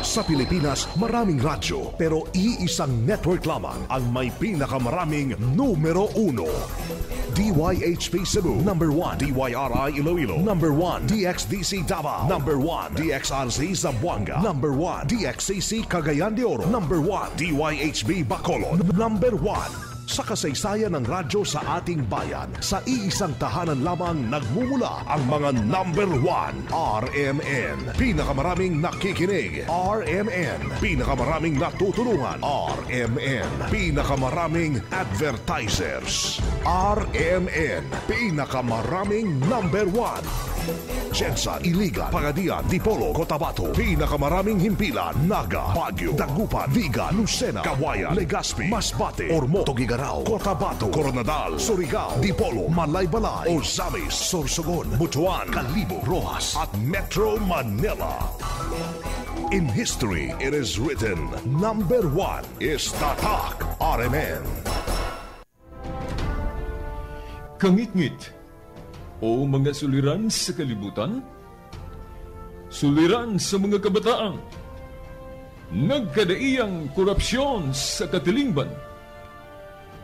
Sa Pilipinas, maraming radyo, pero iisang network lamang ang may pinakamaraming numero uno. DYHP Cebu, number 1. DYRI Iloilo, number 1. DXDC Davao, number 1. DXRZ Zamboanga, number 1. DXCC Cagayan de Oro, number 1. DYHB Bacolod, number 1. Sa kasaysayan ng radyo sa ating bayan, sa iisang tahanan lamang nagmumula ang mga number 1. RMN. Pinakamaraming nakikinig. RMN. Pinakamaraming natutulungan. RMN. Pinakamaraming advertisers. RMN. Pinakamaraming number 1. Jensan, Iligan, Pagadian, Dipolog, Cotabato. Pinakamaraming himpilan, Naga, Baguio, Dagupan, Vigan, Lucena, Kawayan, Legazpi, Masbate, Ormoc, Tuguegarao, Cotabato, Koronadal, Surigao, Dipolog, Malaybalay, Ozamiz, Sorsogon, Butuan, Kalibo, Roxas, at Metro Manila. In history, it is written, number 1 is Tatak RMN. Kangitngit o mga suliran sa kalibutan, suliran sa mga kabataan, nagkadaiyang korupsyon sa katilingban,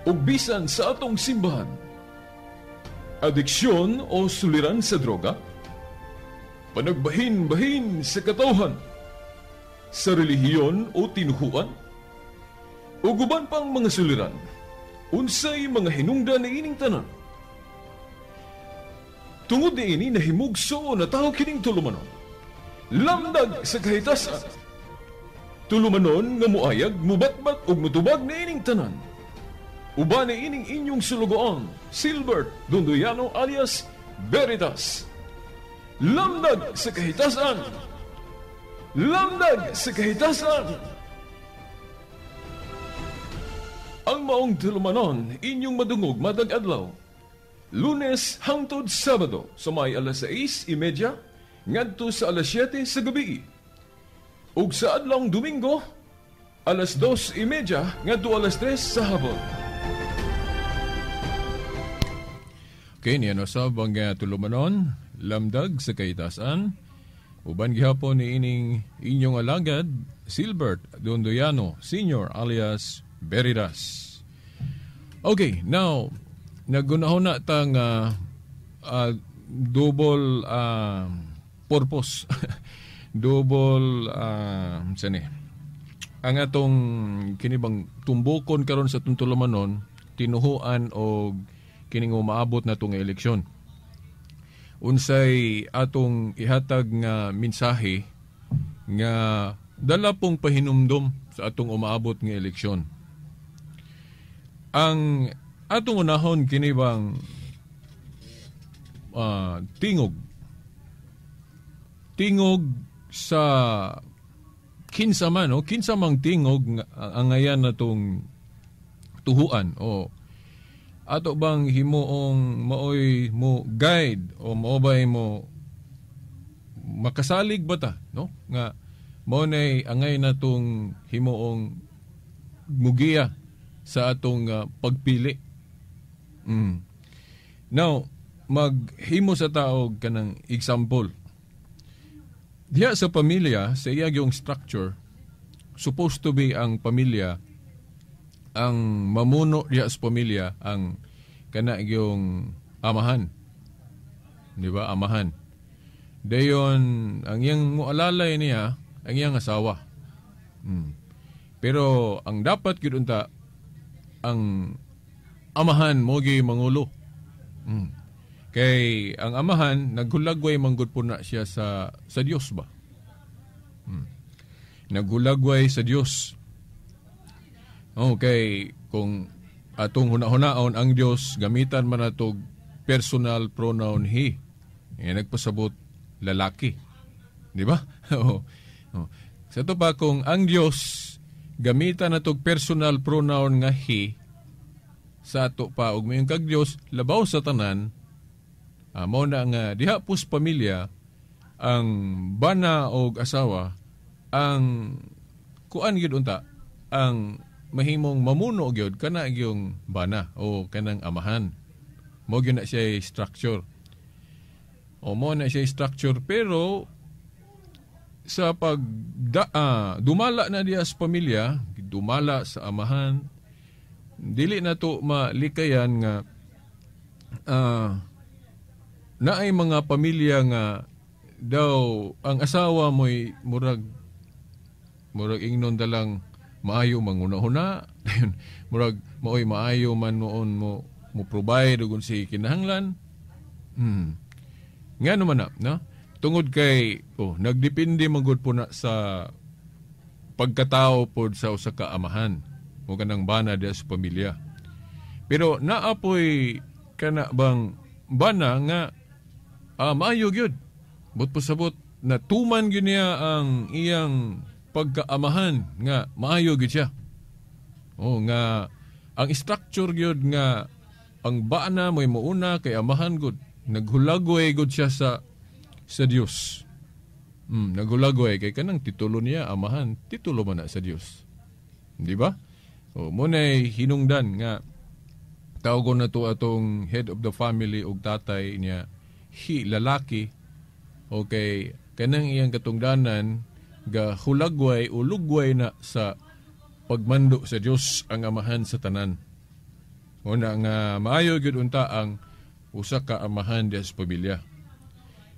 ug bisan sa atong simbahan, adiksyon o suliran sa droga, panagbahin-bahin sa katawhan, sa relihiyon o tinuhuan, ug uban pang mga suliran, unsay mga hinungdan niining tanan. Tungod niini nahimugso na tao kining tulumanon. Lamdag sa kahitasan. Tulumanon nga muayag, mubatbat ug mutubag niining tanan. Uban niining inyong sulugoon, Silbert Dondoyano alias Veritas. Lamdag sa kahitasan. Lamdag sa kahitasan. Ang maong tulumanon inyong madungog matag adlaw. Lunes hangtod Sabado sa may alas 6:30 ngadto sa alas 7 sa gabi. Ug sa adlawng Domingo alas 2:30 ngadto alas 3 sa hapon. Okay, niya no sab ang tulumanon, lamdag sa kahitasan. Uban gihapon ni ining inyong alagad Silbert Dondoyano Senior alias Veritas. Okay, now nagunahon na tang double purpose. Double sani. Ang atong kinibang tumbokon karon sa tulumanon, tinuhuan og kining umaabot na tong eleksyon. Unsay atong ihatag nga mensahe nga dala pong pahinumdom sa atong umaabot nga eleksyon. Ang atong unahon kini bang tingog. Tingog sa kinsa man, no? Kinsa mang tingog angayan natong tuhuan o ato bang himuong maoy mo guide o maobay mo makasalig ba ta, no? Nga mao nay angay natong himuong mugiya sa atong pagpili. Now, maghimo sa tao kanang example. Diha sa pamilya, sa iya yung structure, supposed to be ang pamilya, ang mamuno diha sa pamilya, ang kana yung amahan. Di ba? Amahan. Dayon, ang iyang mualalay niya, ang iyang asawa. Pero, ang dapat gyud unta, ang amahan mo gyud mangulo. Kay ang amahan naghulagway manggod po na siya sa Dios ba. Naghulagway sa Dios. Okay, kung atong hunahunaon ang Dios gamitan man natog personal pronoun he. Eh, nagpasabot lalaki. Di ba? Oh. Sa to pa kung ang Dios gamitan natog personal pronoun nga he sa ato pa og mayon kag Dios labaw sa tanan, mao na nga diha pus pamilya ang bana og asawa ang kuan gyud unta ang mahimong mamuno gyud kana gyung bana o kanang amahan. Mao gyud na siya structure. O mao na siya structure pero sa pag dumala na diya sa pamilya, dumala sa amahan, dili na to malikayan nga naay mga pamilya nga daw ang asawa mo'y murag ingnon dalang maayo manguna-huna, murag maoy maayo man noon mo provide ug si kinahanglan. Nga naman na, no? Tungod kay nagdepende man gud po na sa pagkatao pod sa usa ka amahan o kanang bana diha sa pamilya. Pero naapoy kana bang bana nga maayo gyud. But pasabot na tuman gyud niya ang iyang pagkaamahan nga maayo gyud siya. O nga ang structure gyud nga ang bana mo'y muuna kay amahan gud. Naghulagoy gud siya sa Dios. Naghulagoy kay kanang titulo niya amahan, titulo man na sa Dios. Di ba? O mo nay hinungdan nga tawgon na to atong head of the family og tatay niya, hi lalaki. Okay, kanang iyang katungdanan ga hulagway o lugway na sa pagmando sa Dios ang amahan sa tanan. Una nga maayo gyud unta ang usa ka amahan diha sa pamilya.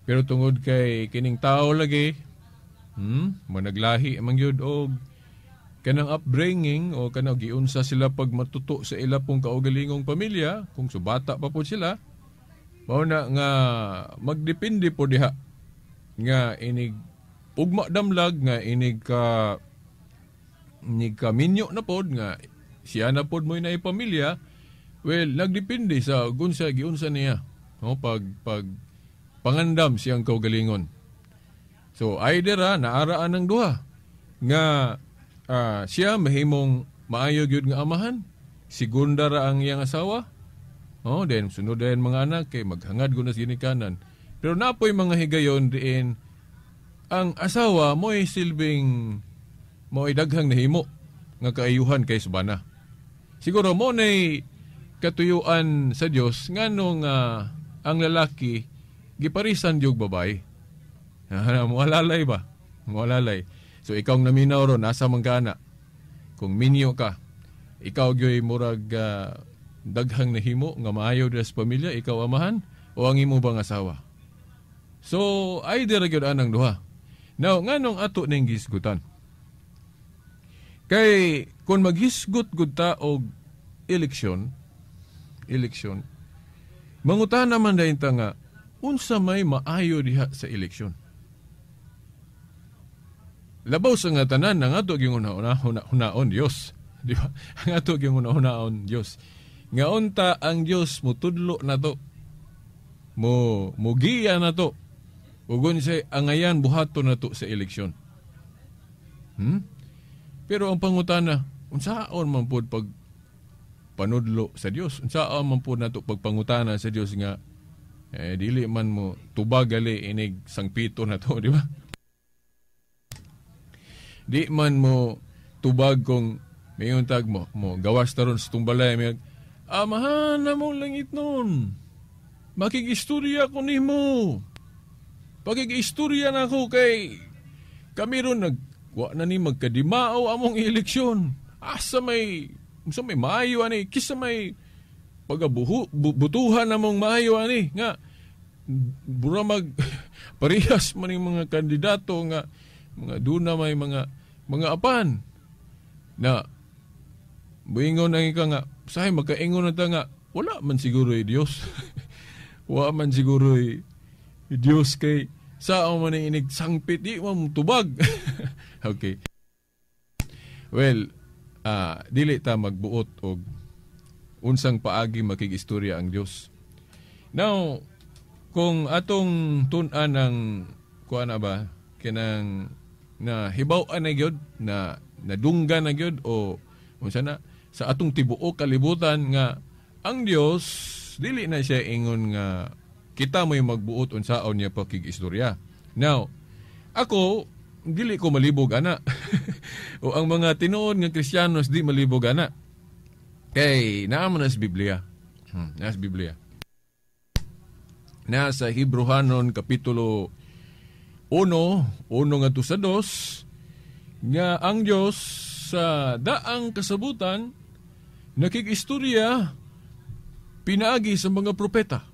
Pero tungod kay kining tao lagi, managlahi man gyud og kanang upbringing o kanang giunsa sila pag matuto sa ila pong kaugalingong pamilya, kung subata pa po sila, mao na nga magdepende po diha nga inig ugma damlag nga inig ka minyo na pod nga siya na pod mo'y naipamilya. Well, nagdepende sa gunsa giunsa niya, no, pag pangandam siyang kaugalingon. So either naaraan ang duha nga siya mahimong maayo gyud nga amahan, segunda ra ang iyang asawa. Oh, then sunod dayon mga anak kay maghangad gud na sa ginikanan. Pero napoy mga higayon diin ang asawa mo'y silbing mo'y daghang nahimo nga kaayuhan kay subana. Siguro mo nay katuyuan sa Dios nganong ang lalaki giparisan dyog babae. Mualalay ba? Mualalay. So ikaw ang naminaw ron, nasa man ka na. Kung minyo ka, ikaw gyoy murag daghang nahimo nga maayo dira sa pamilya, ikaw amahan o ang imo bang asawa. So either gyud anang duha. Now nganong ato ning gisgutan? Kay kung maghisgot gud ta og eleksyon, mangutana man dayon ta nga unsa may maayo diha sa eleksyon. Labaw sa nga tanan ang ato gyud hunaon Dios, di ba? Ang ato gyud hunaon Dios. Nga unta ang Dios mutudlo nato, mo mugiya nato ug unsay angayan buhaton nato sa eleksyon. Pero ang pangutana, unsaon man pod pag panudlo sa Dios? Unsaon man pod nato pagpangutana sa Dios nga dili man mo tubag gali inig sangpito na to, di ba? Di man mo tubag kung mayon tag mo gawas taron sa tumbalay may amahan na mong langit nun. Makigistorya ko nimo. Pakigistorya na ako kay kami ron nagwa na ni magkadimao among eleksyon. Asa may maayo ani, kisa may pagabuhu butuhan namong maayo ani nga bura mag parehas man yung mga kandidato nga mga duna may mga apan na buingon ang ika nga sahay makaingon na ta nga wala man siguro ay Dios. Wala man siguro ay Dios kay sao man ang inig sangpit di man tubag. Okay. Well, dili ta magbuot og unsang paagi makigistorya ang Dios. Now, kung atong tun-an ang kuan na ba kinang na hibaw-an na gyud na nadunggan na gyud o unsa na sa atong tibuok kalibutan nga ang Dios dili na siya ingon nga kita mo'y magbuot unsaon niya pakigistorya. Now, ako dili ko malibog ana. O ang mga tinuod nga Kristiyanos di malibog ana. Kay naa man sa Biblia. Naa sa Biblia. Naa sa Hebrehanon kapitulo 1, 1 ngadto sa 2, nga ang Dios sa daang kasabutan nakig-istorya pinaagi sa mga propeta.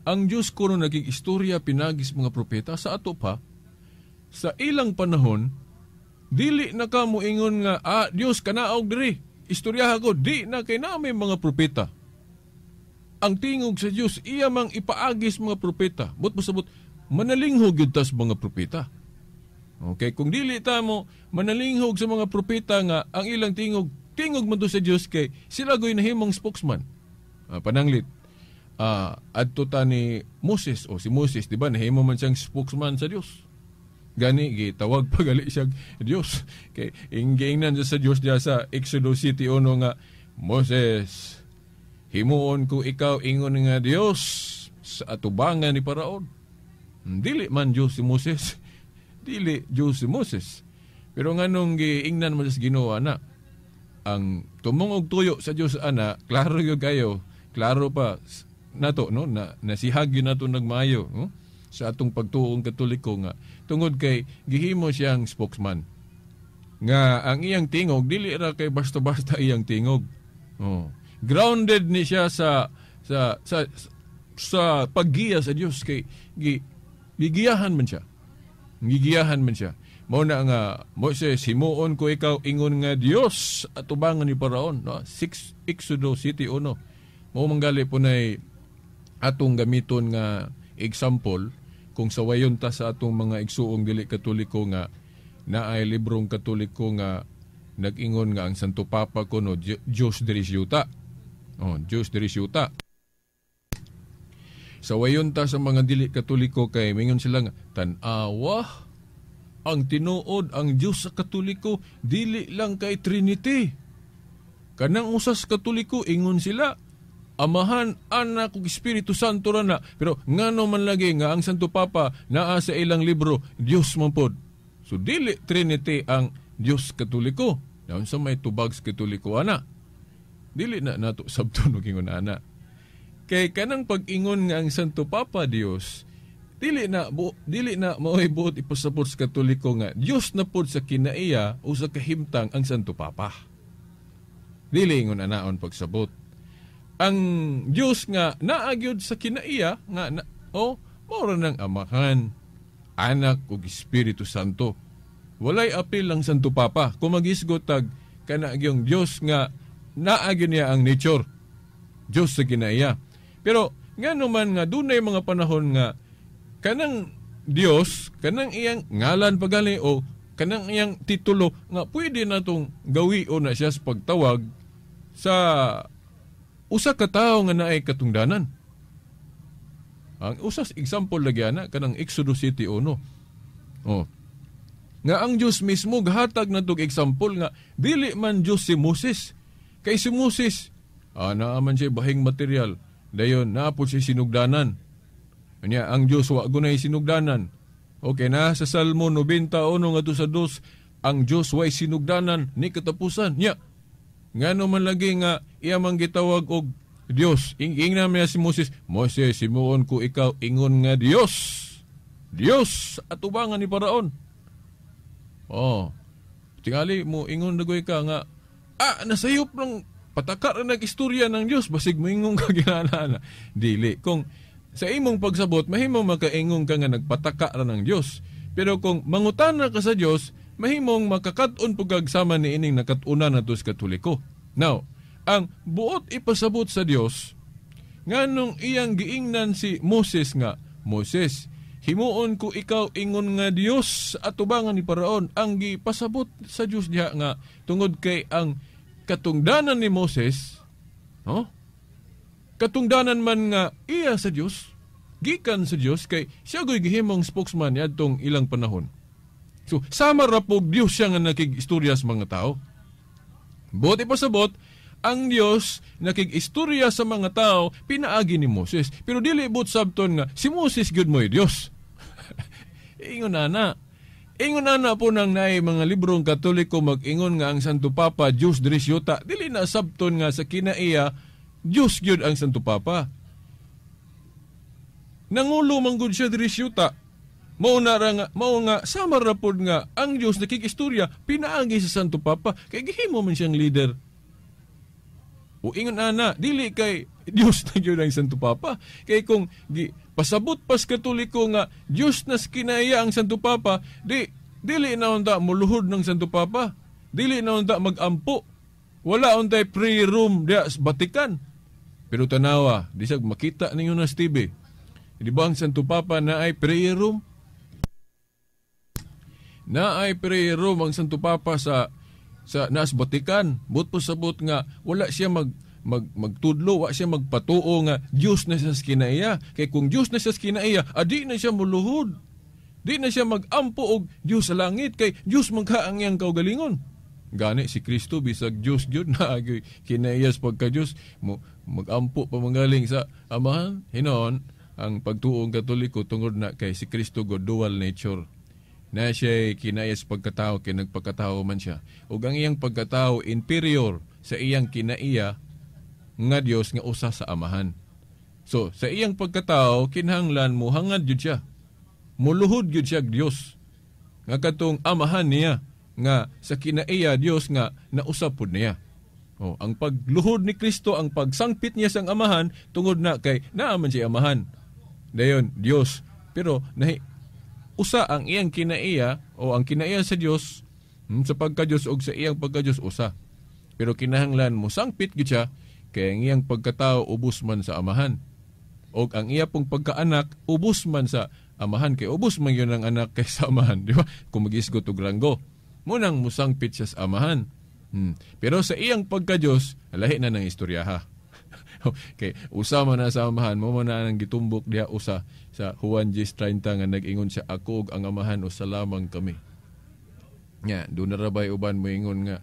Ang Dios kuno nakig-istorya pinaagi sa mga propeta sa ato pa sa ilang panahon dili na ka moingon nga Dios kanaog diri istoryaha ko, di na kay na may mga propeta. Ang tingog sa Dios iya mang ipaagis mga propeta. But pasabot manalinghog gyud tas mga propeta. Okay, kung dili ta mo manalinghog sa mga propeta nga ang ilang tingog tingog man to sa Dios kay sila goy nahimong spokesman. Pananglit adto ta ni Moses o si Moses, di ba nahimo man siyang spokesman sa Dios. Gani gitawag pagali siya Dios. Kay inggiingnan sa Dios diya sa Exodus 7:1 nga Moses, himuon ko ikaw ingon nga Dios sa atubangan ni Paraon. Dili man Dios si Moses. Dili Dios si Moses. Pero nganong giingnan man sa Ginoo ana, ang tumong og tuyo sa Dios ana, klaro gyud kayo, klaro pa nato no na nasihag gyud nato nagmaayo, no? Sa atong pagtuong Katoliko nga tungod kay gihimo siyang spokesman nga ang iyang tingog dili ra kay basta-basta iyang tingog. Oh, grounded ni siya sa sa sa sa paggiya sa Dios kay gigiyahan man siya. Gigiyahan man siya. Mao na nga Moises, himuon ko ikaw ingon nga Dios atubangan ni Paraon, no? 6 Exodo 7:1. Mao manggali po nay atong gamiton nga example kung sawayon ta sa atong mga igsuong dili Katoliko nga naay librong Katoliko nga nag-ingon nga ang Santo Papa kuno Dios diri yuta. Oh, Dios diri yuta. Sawayon ta sa mga dili Katoliko kay mingon sila nga tan-awa ang tinuod ang Dios sa Katoliko dili lang kay Trinity. Kanang usas Katoliko ingon sila Amahan, Anak ug Espiritu Santo ra na. Pero ngano man lagi nga ang Santo Papa naa sa ilang libro Dios man pod. So dili Trinity ang Dios Katoliko. Naon sa may tubag sa Katoliko ana. Dili na nato sabton og ingon ana. Kay kanang pag-ingon nga ang Santo Papa Dios, dili na mao'y buot ipasabot sa Katoliko nga Dios na pod sa kinaiya o sa kahimtang ang Santo Papa. Dili ingon anaon pagsabot. Ang Dios nga naagyod sa kinaiya nga na, o mao ra nang Amahan, Anak ug Espiritu Santo. Walay apil ang Santo Papa kung magisgot tag kana gyung Dios nga naagyo niya ang nature. Dios sa kinaiya. Pero ngano man nga dunay mga panahon nga kanang Dios, kanang iyang ngalan pagali o kanang iyang titulo nga pwede natong gawion na siya sa pagtawag sa usa ka tawo nga naay katungdanan. Ang usas example lagi ana kanang Exodus 7:1. Oh. Nga ang Dios mismo gahatag natog example nga dili man Dios si Moses. Kay si Moses naa man siya bahing material. Dayon naa pod siya sinugdanan. Anya ang Dios wa gunay sinugdanan. Okay na sa Salmo 91 ngadto sa 2, ang Dios way sinugdanan ni katapusan. Nya ngano man lagi nga iya man gitawag og Dios. Ingna niya si Moses, Moses, himuon ko ikaw ingon nga Dios. Dios atubangan ni Paraon. Oh. Tingali mo ingon dagoy ka nga nasayop ng pataka ra nag-istorya ng Dios basig moingon ka ginana. Dili kung sa imong pagsabot mahimong makaingon ka nga nagpataka ra ng Dios. Pero kung mangutana ka sa Dios, mahimong makakat-on pug sama ni ining nakat-unan nato sa Katoliko. Now, ang buot ipasabot sa Dios nganong iyang giingnan si Moses nga, Moses, himuon ko ikaw ingon nga Dios atubangan ni Paraon. Ang gipasabot sa Dios diha nga tungod kay ang katungdanan ni Moses, no? Katungdanan man nga iya sa Dios, gikan sa Dios kay siya goy gihimong spokesman niadtong ilang panahon. So, sama ra pog Dios siya nga nakig-istorya sa mga tao. Buot ipasabot, ang Dios nakig-istorya sa mga tao pinaagi ni Moses. Pero dili buot sabton nga si Moses gyud mo'y Dios. Ingon ana. Ingon ana po nang naay mga librong Katoliko mag-ingon nga ang Santo Papa Dios diri yuta. Dili na sabton nga sa kinaiya Dios gyud ang Santo Papa. Nangulo man gud siya diri yuta. Mao na ra nga, mao nga sama ra pod nga ang Dios nakikistorya pinaagi sa Santo Papa kay gihimo man siyang leader. O ingon ana, dili kay Dios na gyud ang Santo Papa. Kay kung gi, pasabot pas Katoliko nga Dios na kinaiya ang Santo Papa, di dili na unta muluhod ng Santo Papa. Dili na unta magampo. Wala untay prayer room diya sa Vatican. Pero tanawa, di siya makita ninyo na sa TV. Di ba ang Santo Papa na ay prayer room? Na ay prayer room ang Santo Papa sa nas Vatican. But po sabot nga wala siya magtudlo, wa siya magpatuo nga Dios na siya sa kinaiya. Kay kung Dios na siya sa kinaiya, adi na siya muluhod. Di na siya magampo og Dios sa langit kay Dios magka ang iyang kaugalingon. Gani si Kristo bisag Dios gyud na agi kinaiya sa pagka-Dios, magampo pa mangaling sa Amahan. Hinon ang pagtuong Katoliko tungod na kay si Kristo god dual nature. Na siya kinaiya sa pagkatao, kay nagpakatao man siya. Ug ang iyang pagkatao inferior sa iyang kinaiya nga Dios nga usa sa Amahan. So, sa iyang pagkatao kinahanglan mohangad gyud siya. Muluhod gyud siya Dios. Nga katong Amahan niya nga sa kinaiya Dios nga nausap pud niya. Oh, ang pagluhod ni Kristo, ang pagsangpit niya sa Amahan tungod na kay naa man siya Amahan. Dayon Dios, pero nahi usa ang iyang kinaiya o ang kinaiya sa Dios sa pagka-Dios og sa iyang pagka-Dios usa. Pero kinahanglan mosangpit gyud siya kay ang iyang pagkatao ubos man sa Amahan. Og ang iya pong pagkaanak ubos man sa Amahan kay ubos man yun ang anak kay sa Amahan, di ba? Kung magisgot og ranggo, munang musangpit siya sa Amahan. Pero sa iyang pagka-Dios, lahi na ng istorya ha. Okay, usa man na sa Amahan, mo man na ang gitumbok diha usa sa Juan 10:30 nga nag-ingon siya, ako ug ang Amahan usa lamang kami. Nya, doon na rabay uban moingon nga,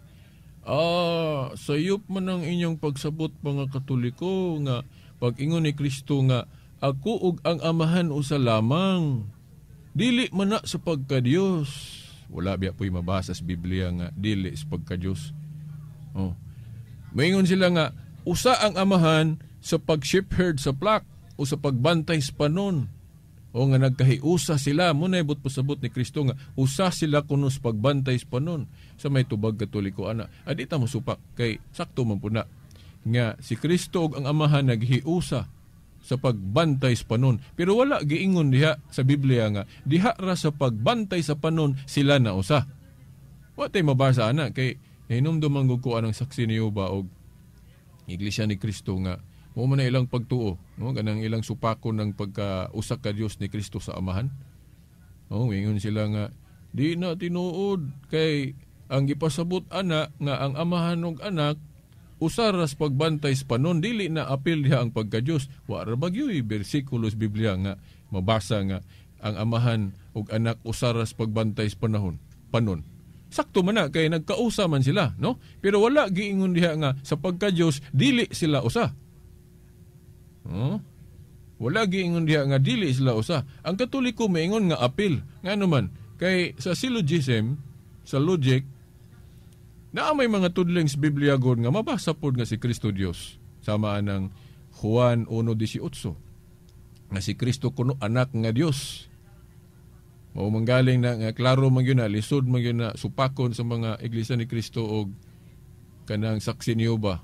sayop man ang inyong pagsabot mga Katoliko nga pag-ingon ni Kristo nga ako ug ang Amahan usa lamang. Dili man na sa pagka-Dios. Wala biya po'y mabasa sa Biblia nga dili sa pagka-Dios. Oh. Moingon sila nga usa ang Amahan sa pag-shepherd sa flock o sa pagbantay sa panon. O nga nagkahiusa sila, muna ibot pasabot ni Kristo nga usa sila kuno sa pagbantay sa panon. Sa may tubag Katoliko ana. Adi ta mosupak kay sakto man pud na nga si Kristo ug ang Amahan naghiusa sa pagbantay sa panon. Pero wala giingon diha sa Biblia nga diha ra sa pagbantay sa panon sila na usa. Wa tay mabasa ana kay hinumdum man gud ko anang saksi ni Jehova og Iglesia ni Kristo nga mao man na ilang pagtuo, no, kanang ilang supakon ng pagkausa ka Dios ni Kristo sa Amahan. Oh, ingon sila nga di na tinuod kay ang gipasabot ana nga ang Amahan ug anak usa ra sa pagbantay sa panon, dili na apil diha ang pagka-Dios. Wa ra ba gyud bersikulo sa Biblia nga mabasa nga ang Amahan ug anak usa ra sa pagbantay sa panahon, panon. Sakto man na kay nagkausa man sila, no? Pero wala giingon diha nga sa pagka-Dios dili sila usa. Huh? Wala giingon diha nga dili sila usa. Ang Katoliko maingon nga apil. Ngano man kay sa syllogism, sa logic, naa may mga tudling sa Biblia god nga mabasa pod nga si Kristo Dios. Sama anang Juan 1:18 nga si Kristo kuno anak nga Dios. Mao manggaling na nga klaro man gyud na, lisod man gyud na supakon sa mga Iglesia ni Kristo og kanang saksi ni Jehova.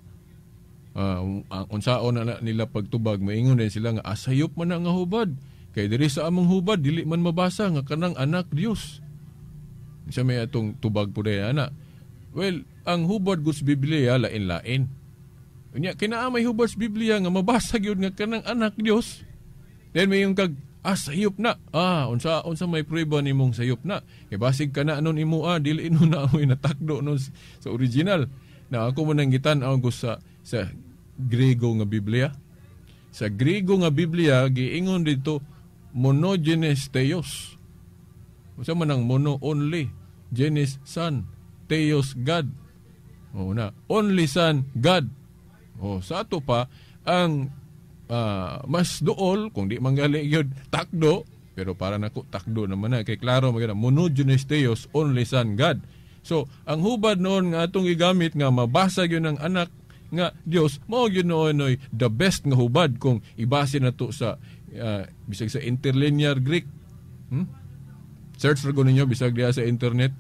Unsaon na nila pagtubag, maingon din sila nga asayop man na nga hubad. Kay diri sa among hubad dili man mabasa nga kanang anak Dios. Siya may atong tubag po dahil ana. Well, ang hubad gud sa Biblia lain-lain. Unya kinaa may hubad sa Biblia nga mabasa gyud nga kanang anak Dios. Then may yung kag sayop na. Unsa may prueba nimong sayop na? Kay basig kana anon imo dili ino na amoy natakdo nun sa original. Na ako man ang gitan-aw ko sa Grego nga Biblia. Sa Grego nga Biblia giingon dito monogenes theos. Unsa man ang mono only, genes son, theos God. O na, only son God. O sa ato pa ang mas duol kung di manggali gyud takdo, pero para nako takdo naman na kay klaro man gyud monogenes theos only son God. So ang hubad noon nga atong gigamit nga mabasa gyud ang anak nga Dios, mao gyud noon oy the best nga hubad kung ibase nato sa bisag sa interlinear Greek. Search ra ninyo bisag diha sa internet.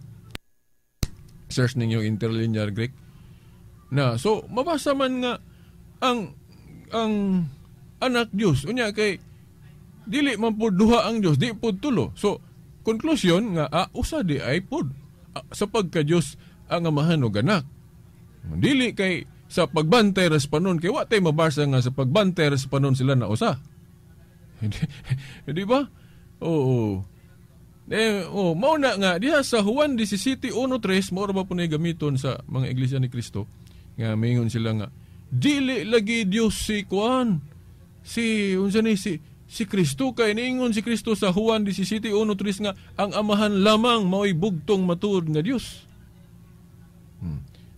Search ninyo interlinear Greek. Na so mabasa man nga ang anak Dios unya kay dili man pud duha ang Dios, di pud tulo. So conclusion nga usa di ay pud sa pagka Dios ang Amahan ug Anak. Dili kay sa pagbantay ras panon kay wa tay mabasa nga sa pagbantay ras panon sila na usa. Di ba? Oo. Eh, oh, mao na nga diha sa Juan 17:1-3 mao ra ba po na gamiton sa mga Iglesia ni Cristo nga mingon sila nga dili lagi Dios si kuan si unsa ni si Kristo kay niingon si Kristo sa Juan 17:1-3 nga ang Amahan lamang mao'y bugtong matuod nga Dios.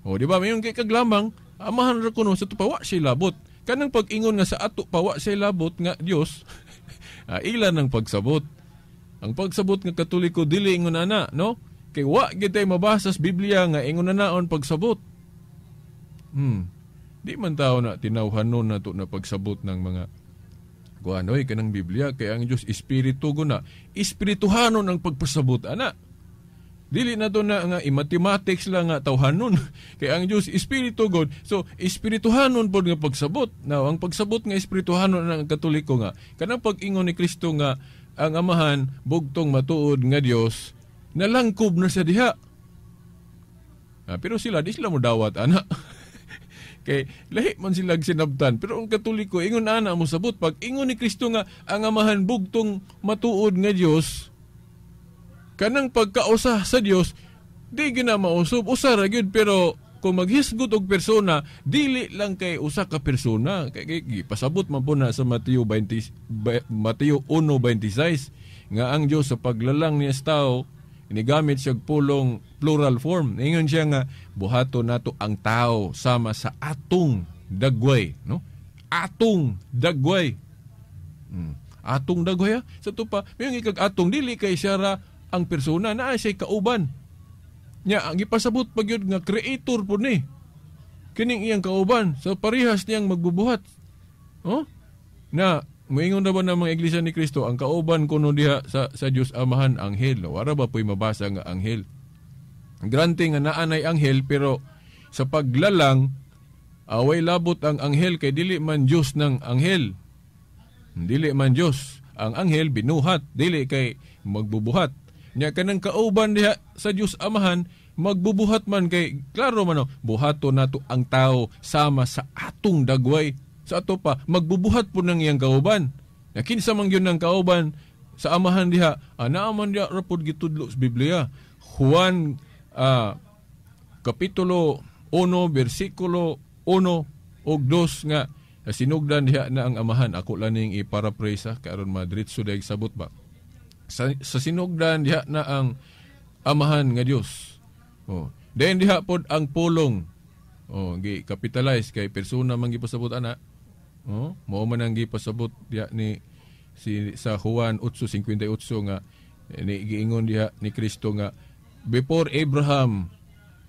O di ba mayon kay kag lamang Amahan ra kuno sa tupa wa siya labot. Kanang pag-ingon nga sa ato pa wa siya labot nga Dios, ila ng pagsabot. Ang pagsabot nga Katoliko dili ingon ana, no? Kay wa gyud tay mabasa sa Biblia nga ingon anaon pagsabot. Di man tao na tinawhanon na to na pagsabot ng mga kuanoy kanang Biblia kay ang Dios espiritu guna. Espirituhanon ang pagpasabot ana. Dili na to na nga i-mathematics lang nga tawhanon. Kay ang Dios espiritu God. So espirituhanon pod nga pagsabot. Now ang pagsabot nga espirituhanon ang Katoliko nga kanang pag-ingon ni Kristo nga ang Amahan bugtong matuod nga Dios nalangkob na sa diha. Pero sila di sila modawat ana. Kay lahi man sila sinabtan. Pero ang Katoliko ingon ana mo sabot pag ingon ni Kristo nga ang Amahan bugtong matuod nga Dios kanang pagkausa sa Dios di gyud na mausob, usa ra gyud, pero kung maghisgot og persona dili lang kay usa ka persona kay pasabot man po na sa Mateo 1:26 nga ang Dios sa paglalang niya sa tao inigamit siya pulong plural form. Ingon siya nga buhaton nato ang tao sama sa atong dagway, no? Atong dagway. Atong dagway ha? Sa tupa mayon ikag atong dili kay siya ra ang persona naa siya kauban. Nya ang gipasabot pa gyud nga creator pud ni. Kining iyang kauban sa parehas niyang magbubuhat. Oh? Na moingon na ba ng mga Iglesia ni Cristo ang kauban kuno diha sa Dios Amahan anghel. Wara ba po'y mabasa nga anghel? Grante nga naa nay anghel pero sa paglalang away labot ang anghel kay dili man Dios ng anghel. Dili man Dios. Ang anghel binuhat, dili kay magbubuhat. Nya kanang kauban diha sa Dios Amahan magbubuhat man kay klaro man no, buhaton nato ang tao sama sa atong dagway. Sa ato pa magbubuhat po ng iyang kauban. Nya kinsa man gyud ng kauban sa Amahan diha, naa man diha ra pod gitudlo sa Biblia. Juan kapitulo 1 bersikulo 1 ug 2 nga sinugdan diha na ang Amahan. Ako lang ning i-paraphrase ha, karon madritso dayeg sabot ba. Sa sinugdan diha na ang Amahan nga Dios. Oh. Then diha pod ang pulong. Oh, gi capitalize kay persona man gipasabot ana. Oh, mao man ang gipasabot diha ni si sa Juan 8:58 nga ni giingon diha ni Kristo nga before Abraham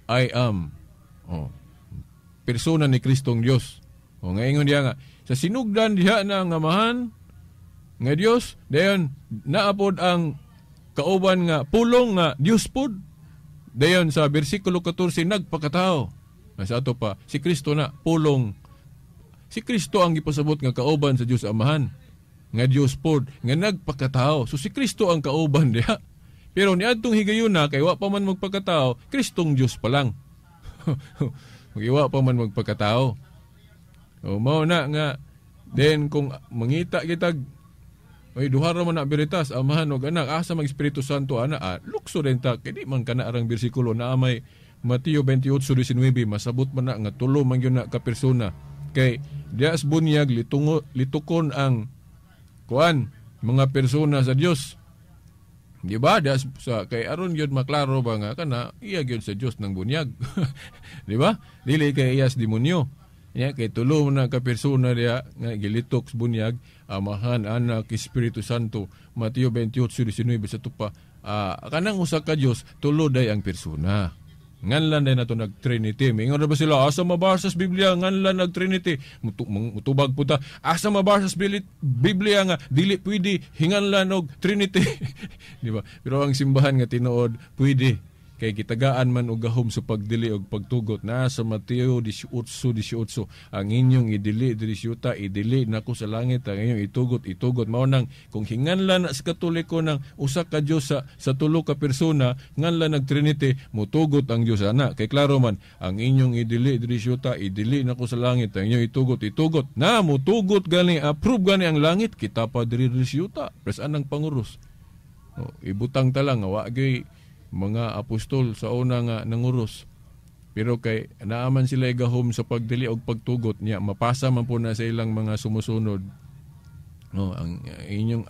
I am. Oh. Persona ni Kristong Dios. Oh, nga ingon diha nga sa sinugdan diha na ang Amahan nga Dios, dayon naapod ang kauban nga pulong nga Dios pod. Dayon sa bersikulo 14 nagpakatao. Sa ato pa si Kristo na pulong. Si Kristo ang gipasabot nga kauban sa Dios Amahan nga Dios pod nga nagpakatao. So si Kristo ang kauban diha. Pero niadtong higayuna kay wa pa man magpakatao, Kristong Dios pa lang. Wa pa man magpakatao. O mao na nga then kung mangita kitag ay duha ra man na veritas, Amahan og Anak, asa mag Espiritu Santo ana, lukso rin ta kay di man kana arang bersikulo na may Mateo 28:19 masabot man na nga tulo man gyud na ka persona kay diha sa bunyag litukon ang kuan mga persona sa Dios. Di ba? Diha sa kay aron gyud maklaro ba nga kana iya gyud sa Dios ng bunyag. Di ba? Dili kay iya sa demonyo. Nya kay tulo na ka persona diha nga gilitok sa bunyag, Amahan, Anak, Espiritu Santo. Mateo 28:19 sa tupa. Kanang usa ka Dios, tulo day ang persona. Nganlan din nato nag-Trinity. Mingon na ba sila, asa mabasa sa Biblia, nganlan nag-Trinity. Mutubag po ta, asa mabasa sa Biblia nga, dili pwede hinganlan og Trinity. Di ba? Pero ang simbahan nga tinuod, pwede. Kay gitagaan man og gahom sa pagdili og pagtugot na sa Mateo 18:18, ang inyong idili diri sa yuta, idili nako sa langit, ang inyong itugot, itugot. Mao nang kung hinganlan na sa Katoliko ng usa ka Dios sa tulo ka persona, nganlan nag Trinity, mutugot ang Dios ana. Kay klaro man, ang inyong idili diri sa yuta, idili nako sa langit, ang inyong itugot, itugot. Na mutugot gani, approve gani ang langit, kita pa diri sa yuta. Pres anang panguros. O, ibutang ta lang wa gyud mga apostol sa una nga nanguros. Pero kay naaman sila gahom sa pagdili og pagtugot niya, mapasa man po na sa ilang mga sumusunod. No, ang inyong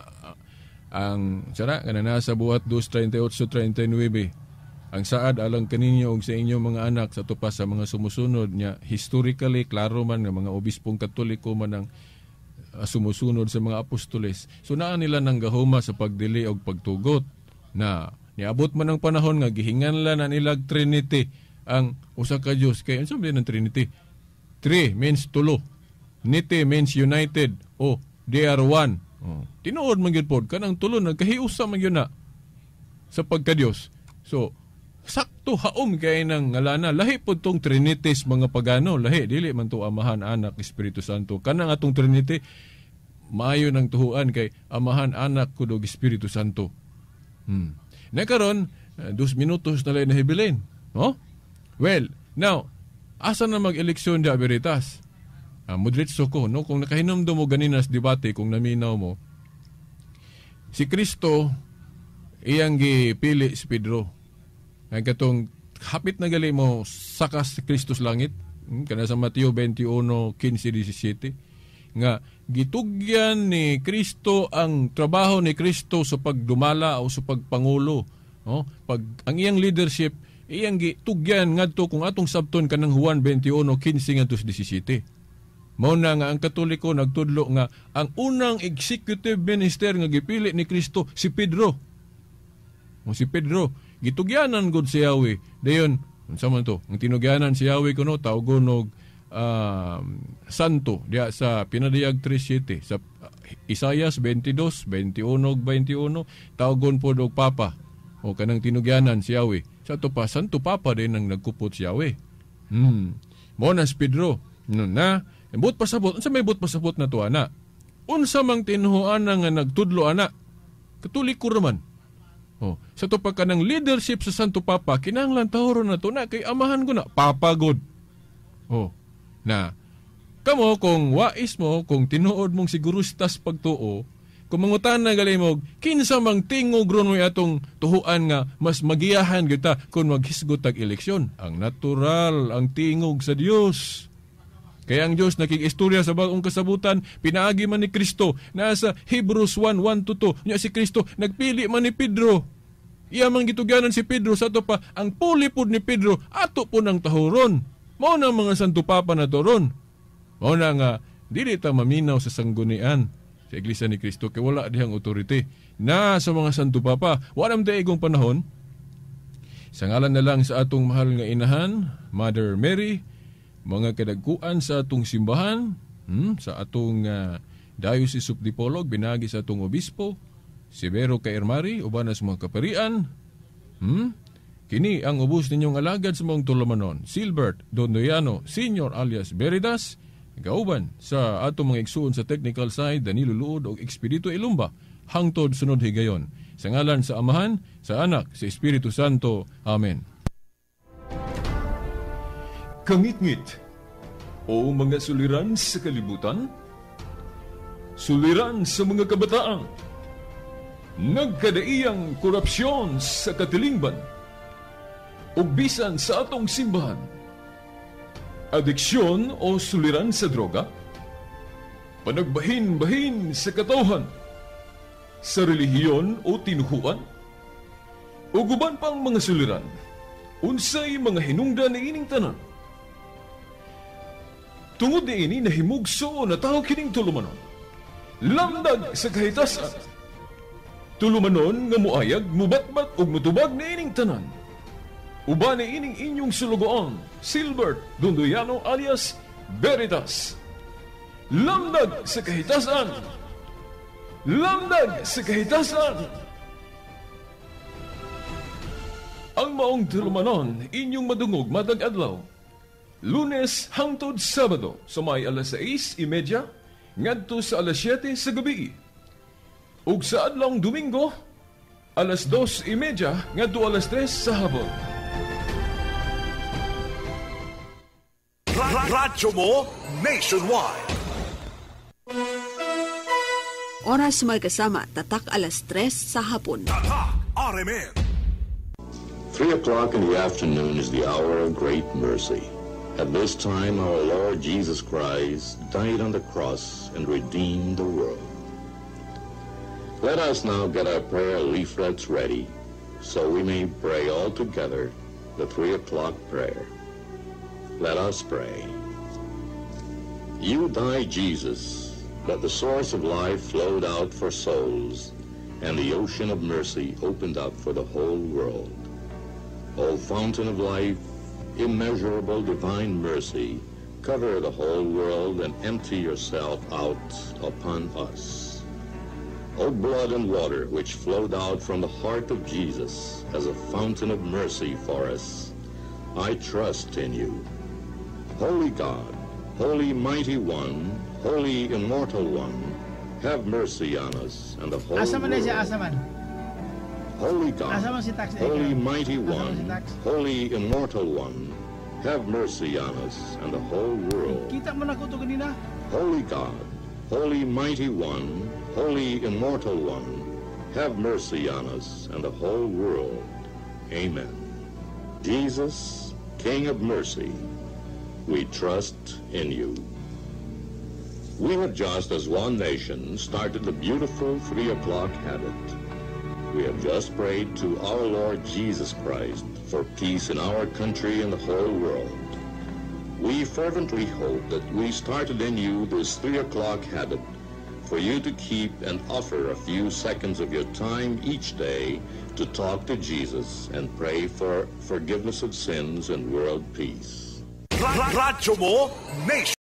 ang sara kana nasa buhat 2:38-39. Ang saad alang kaninyo og sa inyong mga anak sa tupas sa mga sumusunod niya, historically klaro man nga mga obispong Katoliko man ang sumusunod sa mga apostoles. So naa nila nang gahoma sa pagdili og pagtugot na niabot man ang panahon nga gihinganlan na nilag Trinity ang usa ka Dios. Kay unsa man ang Trinity? Three means tulo. Niti means united. O they are one. Oh. Tinuod man gyud pod kanang tulo nagkahiusa man gyud na sa pagka-Dios. So sakto haom kay nang ngalana. Lahi pod tong Trinities mga pagano, lahi dili man to Amahan, Anak, Espiritu Santo. Kanang atong Trinity maayo nang tuhuan kay Amahan, Anak kudog Espiritu Santo. Nakaron, 2 minutos na lang nahibilin. No? Well, now, asa na mag-eleksyon di Veritas? Mudritso ko, no? Kung nakahinumdum mo ganina sa debate, kung naminaw mo, si Kristo, iyang gipili si Pedro. Ang katong hapit na gali mo, sakas si Kristo sa langit, kana sa Mateo 21:15-17, nga gitugyan ni Kristo ang trabaho ni Kristo sa pagdumala o sa pagpangulo, no? Pag ang iyang leadership iyang gitugyan ngadto kung atong sabton kanang Juan 21:15-17. Mao na nga ang Katoliko nagtudlo nga ang unang executive minister nga gipili ni Kristo si Pedro. O si Pedro gitugyanan gud si Yahweh. Dayon unsa man to? Ang tinugyanan si Yahweh kuno tawgon og santo diya sa Pinadayag 3:7 sa Isayas 22:21-21 tawgon pod og papa o kanang tinugyanan si Yahweh. Sa ato pa Santo Papa din ang nagkupot si Yahweh. Mo na si Pedro no na but pasabot unsa may but pasabot na to ana? Unsa mang tinuohan nga nagtudlo ana? Katoliko ra man. Oh, sa to pa kanang leadership sa Santo Papa kinahanglan tahoron na to na kay amahan ko na papa god. Oh, na kamo kung wais mo, kung tinuod mong sigurustas pagtuo, kung mangutan na gali mo, kinsa mang tingog ron mo atong tuhuan nga mas magiyahan kita kung maghisgot tag eleksyon. Ang natural, ang tingog sa Dios. Kaya ang Dios nakig-istorya sa bagong kasabutan, pinaagi man ni Kristo. Nasa Hebrews 1:1-2, nya si Kristo nagpili man ni Pedro. Iya man gitugyanan si Pedro sa ato pa, ang pulipod ni Pedro ato po ng tahuron. Mao na mga Santo Papa na toron. Mao na nga dili ta maminaw sa sanggunian sa Iglesia ni Kristo kay wala dihang authority na sa mga Santo Papa. Wala man taigong panahon. Sa ngalan na lang sa atong mahal nga inahan, Mother Mary, mga kadagkuan sa atong simbahan, sa atong Diocese of Dipolog, binagi sa atong obispo, Severo Caermari, uban sa mga kaparian, kini ang ubos ninyong alagad sa mong tulumanon, Silbert Dondoyano Senior alias Veritas, gauban sa atong mga igsuon sa technical side, Danilo Luod og Expedito Ilumba, hangtod sunod higayon. Sa ngalan sa Amahan, sa Anak, sa Espiritu Santo. Amen. Kangitngit o mga suliran sa kalibutan, suliran sa mga kabataan, nagkadaiyang korupsyon sa katilingban, ug bisan sa atong simbahan, adiksyon o suliran sa droga, panagbahin-bahin sa katawhan, sa relihiyon o tinuhuan, ug uban pang mga suliran, unsay mga hinungdan niining tanan. Tungod niini nahimugso na tawo kining tulumanon, lamdag sa kahitasan, tulumanon nga muayag, mubatbat ug mutubag niining tanan. Uban ining inyong sulugoon, Silbert Dunduyano alias Veritas. Lamdag sa kahitasan! Lamdag sa kahitasan! Ang maong tulumanon, inyong madungog matag adlaw. Lunes hangtod Sabado sa may alas 6:30 ngadto sa alas 7 sa gabi. Ug sa adlawng Domingo, alas 2:30 ngadto alas 3 sa hapon. Radyo mo nationwide. Oras magkasama, tatak alas 3 sa hapon. Tatak RMN. 3 o'clock in the afternoon is the hour of great mercy. At this time, our Lord Jesus Christ died on the cross and redeemed the world. Let us now get our prayer leaflets ready so we may pray all together the 3 o'clock prayer. Let us pray. You died, Jesus, but the source of life flowed out for souls, and the ocean of mercy opened up for the whole world. O fountain of life, immeasurable divine mercy, cover the whole world and empty yourself out upon us. O blood and water which flowed out from the heart of Jesus as a fountain of mercy for us, I trust in you. Holy God, Holy Mighty One, Holy Immortal One, have mercy on us and the whole Asa man na siya, world. asa man? Holy God, Asa man si Tax Holy Ikaw? Mighty Asa man si One, Tax? Holy Immortal One, have mercy on us and the whole world. Kita mo na ko to kanina. Holy God, Holy Mighty One, Holy Immortal One, have mercy on us and the whole world. Amen. Jesus, King of Mercy, we trust in you. We have just, as one nation, started the beautiful 3 o'clock habit. We have just prayed to our Lord Jesus Christ for peace in our country and the whole world. We fervently hope that we started in you this 3 o'clock habit for you to keep and offer a few seconds of your time each day to talk to Jesus and pray for forgiveness of sins and world peace. Radyo mo nationwide.